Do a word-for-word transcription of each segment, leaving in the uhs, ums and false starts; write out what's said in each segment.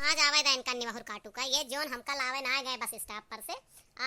आज आवे दा इनका निवहुर काटू का, ये जोन हमका लावे ना गए बस stop पर से,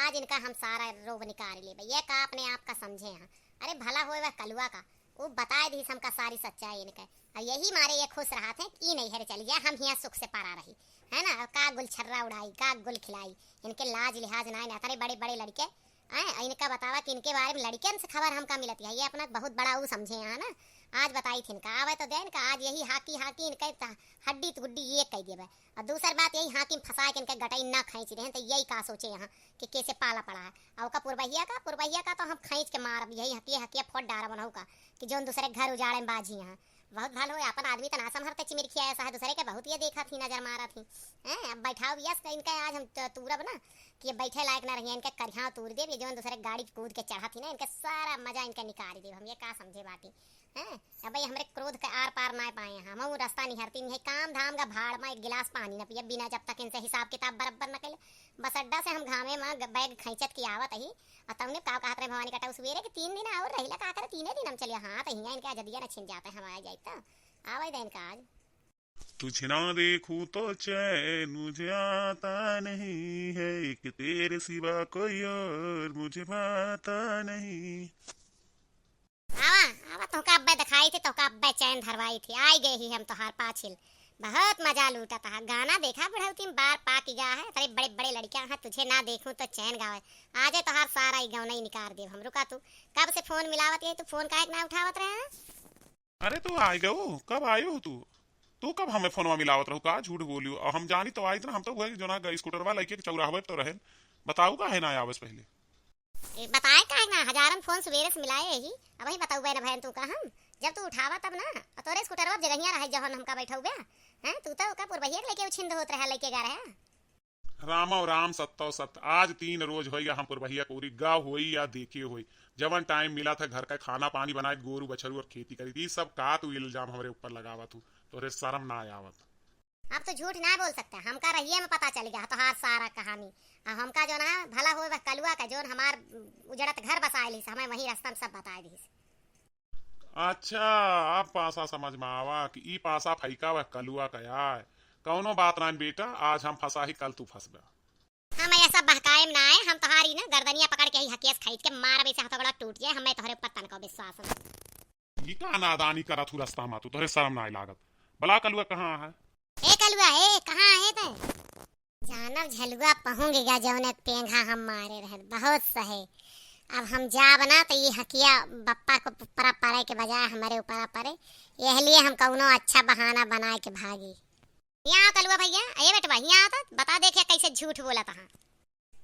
आज इनका हम सारा रोब निकाल लेबे। ये का अपने आप का समझे हैं? अरे भला होए वह कलुआ का, वो बताए दीस हमका सारी सच्चाई इनके। अब यही मारे ये खुश रहत हैं कि ई नैहर चली जाए, हम हियाँ सुख से परा रही, है ना? का गुलछर्रा उड़ाई, का गुल खिलाई, इनके लाज लिहाज ना, इतने बड़े बड़े लड़के, हैं? इनका बतावा कि इनके बारे में लड़कियन से खबर हमका मिलत है, ये अपना बहुत बड़ा ऊ समझे हैं ना। आज बताई थी इनका, आवे तो दे इनका, आज यही हाकी हाकी इनके त-, हड्डी गुड्डी ये कह देबे। और दूसर बात यही हाकी में फंसा के इनके गटई ना खींच देहन, तो यही का सोचे यहाँ कि कैसे पाला पड़ा है। और का पुरबहिया का, पुरबहिया का तो हम खींच के मारब, यही हकिया हकिया फोड़ डारब उनहू का, कि जोन दूसरे घर उजाड़े में बाजी यहाँ। बहुत भल होए, अपन आदमी त ना संभरते, चिमिरखिया ऐसा है दूसरे के, बहुत ये देखा थी, नजर मारा थी। हैं, अब बैठाओ यस इनका, आज हम त-, तूरब ना कि ये बैठे लायक ना रहिए, इनके करिहाव तूर देब, ये जोन दूसरे गाड़ी के कूद के चढ़ा थी ना, इनके सारा मजा इनके निकाल देब हम, ये का समझे बाटी। हैं, अब भाई हमरे क्रोध के आर पार ना पाए हैं, हम वो रास्ता निहरती नहीं है, काम धाम का भाड़ में एक गिलास पानी न पिए बिना, जब तक इनसे हिसाब किताब बराबर न कैले। बस अड्डा से हम घामे में ग-, बैग खींचत की आवत ही, और तमने का कहत रहे भवानी कटाऊ सवेरे के तीन दिन और रहिला, का करे तीने दिन हम चलिए, हाँ, तो हियाँ इनके आजदिया न छिन जाते, हम आ जाए तो आवे दे इनका आज। तुझे ना देखूं तो चैन मुझे आता नहीं है, एक तेरे सिवा कोई और मुझे भाता नहीं। आवा, आवा, तोहका अब्बे दिखाई थी, तोहका अब्बे चैन धरवाई थी। आई गए ही हम तोहार पाछिल। बहुत मजा लूटा तहा। गाना देखा बुढ़ौती में बार पाक गया है। तेरे बड़े बड़े लड़कियां हैं, तुझे ना देखूं तो चैन गावे। आजे तोहार सारा ही गौना ही निकाल देब हम। रुका तू, कब से फोन मिलावत है, तू फोन काहे के ना उठावत रहे हैं? अरे तू आइ गयो, कब आयो हो तू? तू कब हमें फोनवा मिलावत रहू का? झूठ बोलियो। और हम जानी तो आई ना, हम तो हुआ कि जो ना स्कूटरवा लेके चौराहवे पे तो रहे। बताऊ का है ना आवे से पहले। ए, बताए काहे ना, हजारन फोन सुबेरे से मिलाए यही। अब ही बताऊ बे ना बहन तू का हम, जब तू उठावा तब ना। और तोरे स्कूटरवा जगहिया रहे जहन हमका बैठाऊ बे। हैं, तू तो ओका पुरबहिया के लेके उछिंद होत रहे, लेके गा रहे। रामो राम सत्तो सत्य, आज तीन रोज होइगा हम पुरबहिया कोरी गा होई या देखे होई। जवन टाइम मिला था घर का खाना पानी बनाए, गोरू बछरू और खेती करी थी, सब का तू इल्जाम हमरे ऊपर लगावा तू, तोरे शर्म ना आवत? अब तो झूठ ना बोल सकता, हमका रहिए में पता चल गया तोहार सारा कहानी। अब हमका जो ना भला होए वह कलुआ का जोन हमार उजड़त घर बसाए लीस, हमें वही रास्ता में सब बताए दीस। अच्छा, अब पासा समझ में आवा कि ई पासा फैका वह कलुआ का आय। कौनो बात ना बेटा, आज हम फंसा ही, कल तू फंसबा। हम ये सब बहकाए में ना आए, हम तोहारी ना गर्दनिया पकड़ के ही हकेस खींच के मारब, ऐसे हाथों गोड़ा टूट जाए, हमें तोहरे ऊपर तनको विश्वास नहीं। ई का नादानी करत हूँ रास्ता में तू, तोहरे शर्म ना लागत? बला कलुआ कहाँ है? ए कलुआ, ए कहाँ है ते? जानब झलुआ पहुँच गया, जौन एक पेंघा हम मारे रहे, बहुत सहे। अब हम जाब ना तो ये हकिया बप्पा को ऊपरा पड़े के बजाय हमारे ऊपरा पड़े, यह लिए हम कौनो अच्छा बहाना बनाए के भागी। यहाँ आओ कलुआ भैया, ए बेटवा, यहाँ आओ तो बता दे क्या कैसे झूठ बोला तहा।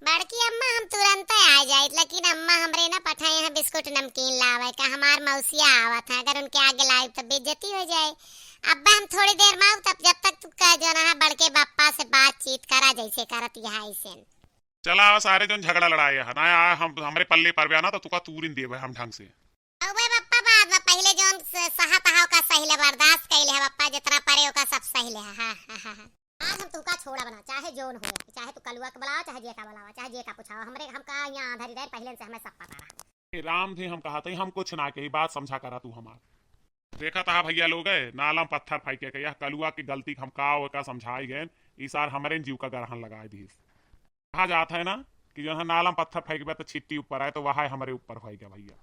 बड़की अम्मा, हम तुरंत आ जाइत, लेकिन अम्मा हमरे ना पठाए हैं बिस्कुट नमकीन लावे का, हमार मौसिया आवत है, अगर उनके आगे लाइब तो बेइज्जती हो जाए। अब्बा हम थोड़ी देर में आउब, तब जब तक तू कह जो ना है बड़के बप्पा से बातचीत करा जैसे करत यहाँ ऐसे। चला आओ सारे जोन झगड़ा लड़ाए है ना, आ, हम हमरे पल्ले पर बे ना तो तुका तूरिन देबे हम ढंग से। अबे बप्पा, बात बा, पहिले जोन स-, सहा तहा ओका सही ले, बर्दाश्त कइले है बप्पा, जितना परे ओका सब सही ले है। हाँ, हाँ, हाँ, हाँ। आज हम तुका छोड़ा बना, चाहे जोन हो, चाहे तू कलुआ के बुलावा, चाहे जे का बुलावा, चाहे जे का पूछावा, हमरे, हम का यहाँ आंधरी रहे, पहिले से हमें सब पता रहा। ए राम थे, हम कहा थे, हम कुछ ना कही, बात समझा करा तू हमार। देखा तहा भैया लोग है, नाला में पत्थर फेंके के, यह कलुआ की गलती हम का ओका समझाई गए, ई सार हमरे जीव का गरहन लगाए दीस। कहा जात है ना कि जो है नाला में पत्थर फेंकबे तो छिट्टी ऊपर आए, तो वह हमरे ऊपर होइगा भैया।